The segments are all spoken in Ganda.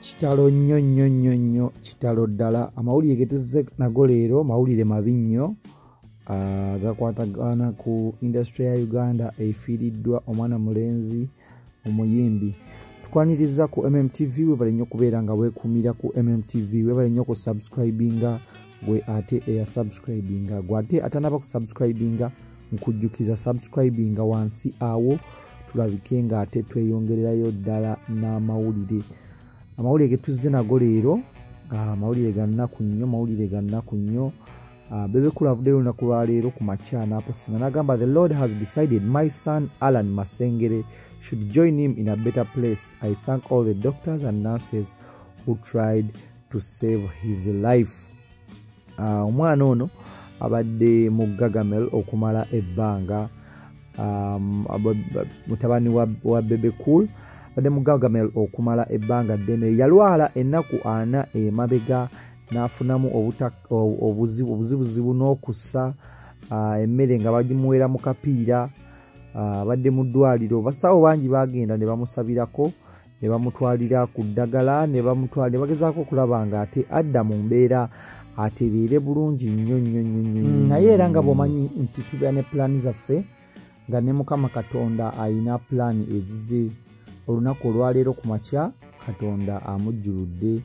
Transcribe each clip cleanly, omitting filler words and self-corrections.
Kitalo nnyo nnyo nnyo nnyo, kitalo ddala. Amawulire ge tuzze nago leero mawulire mabi nnyo, gakwatagana ku industry ya Uganda efiiriddwa omwana mulenzi omuyimbi. Tukwaniriza ku MMTV, webale nnyo okubeera nga weekuumira ku MMTV, webale nnyo okusubscribinga gwe ate eyasubscribinga, gwe ate atannaba kusubscribinga nkujjukiza subscribinga wansi awo tulabike nga ate tweyongererayo ddala n'amawulire. Amawulire ge tuzze nago leero mawulire ga nnaku nnyo, mawulire ga nnaku nnyo. Bebe Cool avuddeyo olunaku lwaleero ku makya n'apostinga n'agamba, "The Lord has decided my son Allan Masengere should join him in a better place. I thank all the doctors and nurses who tried to save his life." Omwana ono abadde mu Gagamel okumala ebbanga, mutabani wa Bebe Cool abadde mu Gagamel okumala ebbanga ddene. Yalwala ennaku 4 emabega n'afunamu obuzibuzibu n'okussa emmere nga bagimuweera mu kapiira. Abadde mu ddwaliro, basawo bangi bagenda ne bamusabirako ne bamutwalira ku ddagala ne bamutwala ne bagezaako okulaba ng'ate adda mu mbeera atereere bulungi nnyo nnyo nnyo nnyo. Naye era nga bw'omanyi nti tubeera ne pulaani zaffe, nga ne Mukama Katonda ayina pulaani ezize. Olunaku olwaleero ku makya Katonda amujjuludde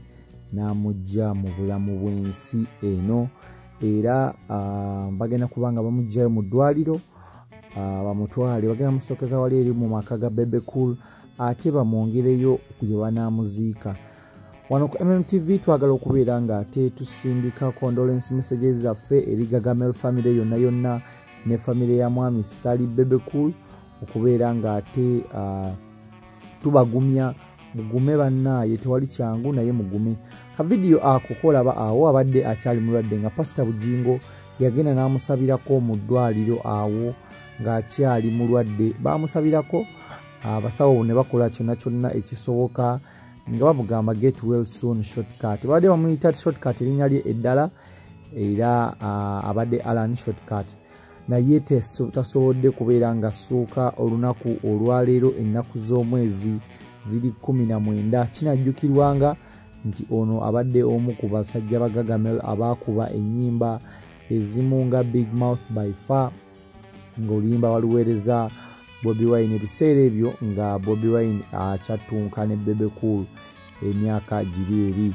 n'amuggya mu bulamu bw'ensi eno, era bagenda kuba nga bamuggyayo mu ddwaliro, bamutwale, bagenda musookeza wali eri mu maka ga Bebe Cool ate bamwongereyo gye banaamuziika. Wano ku MMTV twagala okubeera ng'ate tusindika condolence messages zaffe eri Gagamel family yonna yonna ne family ya mwami Ssali Bebe Cool, okubeera ng'ate tubagumya. Mugume bannaaye, tewali kyangu naye mugume. Kavidiyo ako kolaba awo abadde akyali mulwadde nga Pasita Bugingo yagenda n'amusabirako mu ddwaliro awo ng'akyali mulwadde. Baamusabirako, abasawo ne bakola kyonna kyonna ekisoboka nga bamugamba "Get well soon, Shortcut". Babadde bamuyita Shortcut erinnya lye eddala, era abadde Allan Shortcut, naye tasobodde kubeera ng'assuuka olunaku olwaleero. Ennaku z'omwezi ziri 19. Kinajjukirwanga nti ono abadde omu ku basajja ba Gagamel abaakuba ennyimba ezimu nga "Big Mouth by Far", ng'oluyimba baluweereza Bobi Wine ebiseera ebyo nga Bobi Wine akyattunka ne Bebe Cool emyaka giri eri.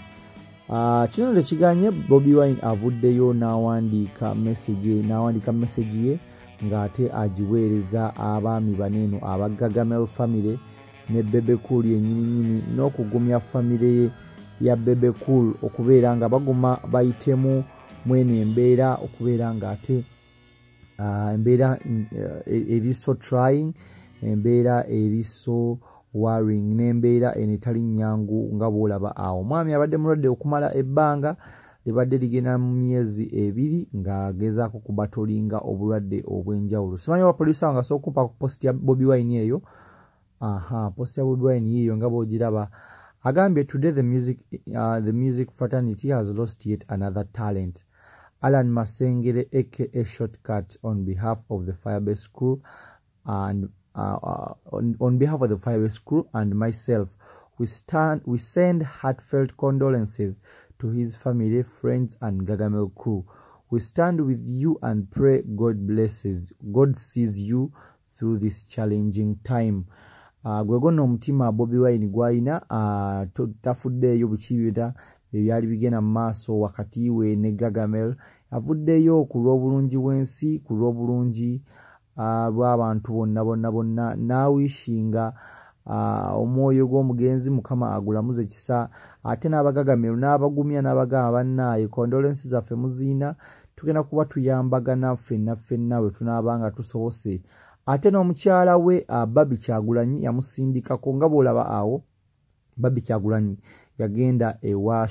Kino tekiganye, Bobi Wine avuddeyo n'awandiika message, n'awandiika message ye ng'ate agiweereza abaami baneeno aba Gagamel family ne Bebe Cool yennyininyini, n'okugumya famire ye ya Bebe Cool okubeera nga baguma bayitemu mweno embeera, okubeera ng'ate embeera eri so trying, embeera eri so worrying, n'embeera eno etali nnyangu nga bw'olaba awo. Omwami abadde mulwadde okumala ebbanga libadde ligenda mu myezi 2 ng'agezaako kubatolinga obulwadde obw'enjawulo. Simanyi oba producer wange asobola okumpa ku post ya Bobi Wine eyo. Aha, post ya Bobi Wine yiiyo nga bw'ogiraba. Agambye, "Today the music fraternity has lost yet another talent, Allan Masengere aka Shortcut. On behalf of the Firebase crew and on behalf of the Firebase crew and myself, we send heartfelt condolences to his family, friends and Gagamel crew. We stand with you and pray God sees you through this challenging time." Gwe gonna omutima Bobi Wine gwalina, tafuddeeyo bukibira ebyali bigenda mu maaso wakati we ne Gagamel. Avuddeyo ku lw'obulungi bw'ensi, ku lw'obulungi bw'abantu bonna bonna bonna, n'awishinga omwoyo gw'omugenzi Mukama agulamuze kisa, ate n'abagagamel n'abagumya n'abagamba, "Bannaaye, condolence zaffe muziina, tugenda kuba tuyambagana ffenna ffenna bwe tunaaba nga tusobose." Ate n'omukyala we Barbie Kyagulanyi yamusindikako nga bw'olaba awo. Barbie Kyagulanyi yagenda ewa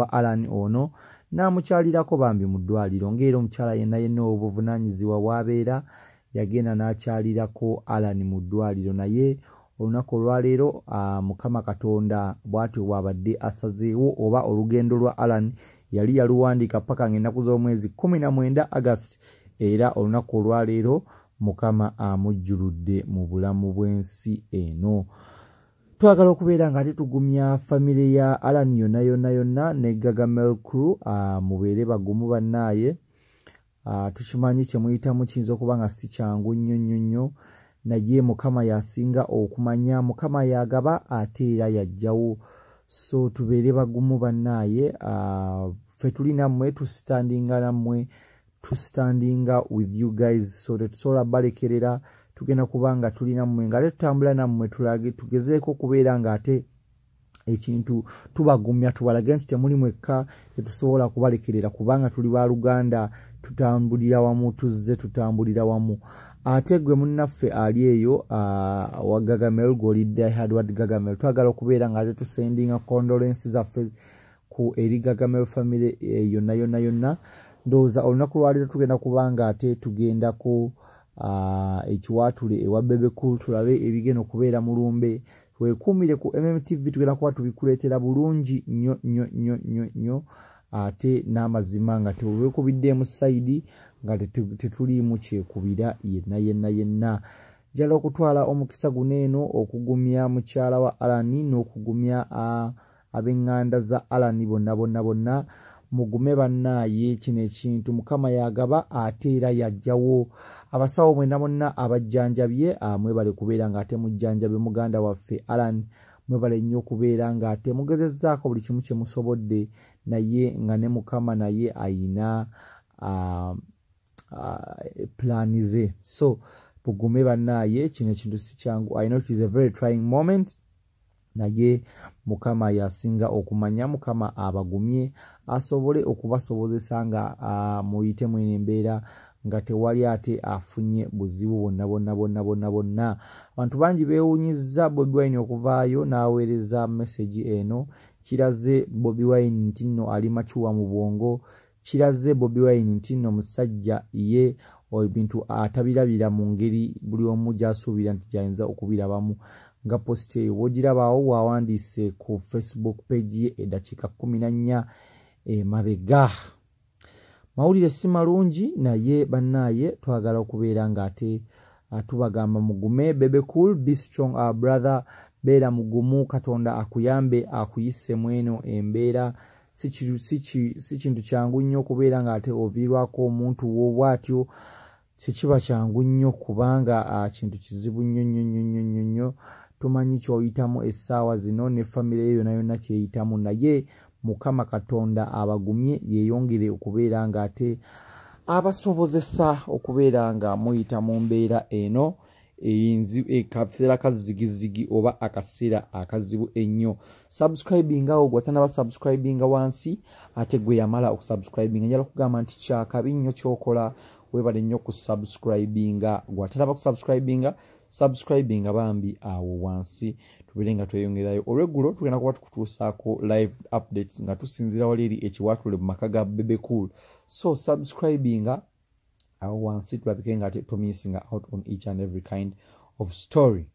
Allan ono n'amukyalirako bambi mu ddwaliro, ng'era omukyala yenna yenna obuvunaanyizibwa bw'abeera yagenda n'akyalirako Allan mu ddwaliro. Naye olunaku olwaleero Mukama Katonda bw'atyo bw'abadde asazeewo, oba olugendo lwa Allan yali yaluwandiika paka ng'ennaku z'omwezi 19 August, era olunaku olwaleero Mukama amujjuludde mu bulamu bw'ensi eno. Twagala okubeera nga ate tugumya famire ya Alan yonna yonna yonna ne Gagamel crew. Mubeere bagumu bannaaye. Tukimanyi kye muyitamu kiyinza okuba nga si kyangu nnyo nnyo nnyo, naye Mukama yasinga okumanya, Mukama yagaba ate era yajjawo. So tubeere bagumu bannaaye. Ffe tuli nammwe, tusitandinga nammwe, tustandinga with you guys, so tetusobola balekerera. Tugenda kuba nga tuli nammwe nga ate tutambula nammwe, tulage tugezeeko okubeera nga ate ekintu tubagumya, tubalage nti temuli mwekka, tetusobola kubalekerera kubanga tuli baluganda, tutambulira wamu, tuzze tutambulira wamu. Ate gwe munnaffe ali eyo wa Gagamel, gw'oli diehard Gagamel, twagala okubeera nga ate tusendinga condolence zaffe ku eri Gagamel family yonna yonna yonna. Ndowooza olunaku lwaleero tugenda kuba nga ate tugendako ekiwaatule ewa Bebe Cool, tulabe ebigenda okubeera mu lumbe. Weekuumire ku MMTV, tugenda kuba tubikuleetera bulungi nnyo nnyo nnyo nnyo nnyo, ate n'amazima nga tewekubiddeemu side, nga tetuliimu kyekubira yenna yenna yenna. Njala okutwala omukisa guno eno okugumya mukyala wa Alani n'okugumya ab'eŋŋanda za Alani bonna bonna bonna. Mugume bannaaye, kino ekintu Mukama yagaba ate era yajjawo. Abasawo mwenna bonna abajjanjabye, mwebale kubeera nga ate mujjanjabye muganda waffe Alan. Mwebale nnyo okubeera nga ate mugezezzaako buli kimu kye musobodde, naye nga ne Mukama naye ayina pulaani ze. So bugume bannaaye, kino ekintu si kyangu. I know it is a very trying moment, naye Mukama yasinga okumanya. Mukama abagumye asobole okubasobozesa nga muyite mwene embeera nga tewali ate afunye buzibu bwonna bwonna bwonna bwonna bwonna. Abantu bangi beewuunyizza Bobi Wine okuvaayo n'aweereza message eno. Kiraze Bobi Wine nti nno ali mature mu bwongo, kiraze Bobi Wine nti nno musajja ye ebintu atabirabira mu ngeri buli omu gy'asuubira nti gy'ayinza okubirabamu. Nga post eyo bw'ogirabaawo wawandiise ku Facebook page ye eddakiika 14 emabega. Mawulire si malungi, naye bannaaye twagala okubeera ng'ate tubagamba mugume. Bebe Cool, be strong, our brother, beera mugumu, Katonda akuyambe akuyise mweno embeera. Si kintu kyangu nnyo okubeera ng'ate oviirwako omuntu wo bw'atyo, sekiba kyangu nnyo kubanga kintu kizibu nnyo nnyo nnyo nnyo nnyo nnyo. Tumanyi ky'oyitamu essaawa zino ne famire ye yonna yonna kyeyitamu, naye Mukama Katonda abagumye, yeeyongere okubeera ng'ate abasobozesa okubeera nga muyita mu mbeera eno akaseera kazigizigi oba akaseera akazibu ennyo. Subscribinga awo gwe subscribinga wansi, ate gwe yamala okusubscribinga njala kugamba nti kyakabi nnyo ky'okola, weebale nnyo kusubscribinga. Gwe atalaba kusubscribinga, subscribinga bambi awo wansi, tubeere nga tweyongerayo. Olweggulo tugenda kuba tukutuusaako live updates nga tusinziira wali eri ekiwaatule mu maka ga Bebe Cool. So subscribinga awo wansi tulabike nga tomissinga out on each and every kind of story.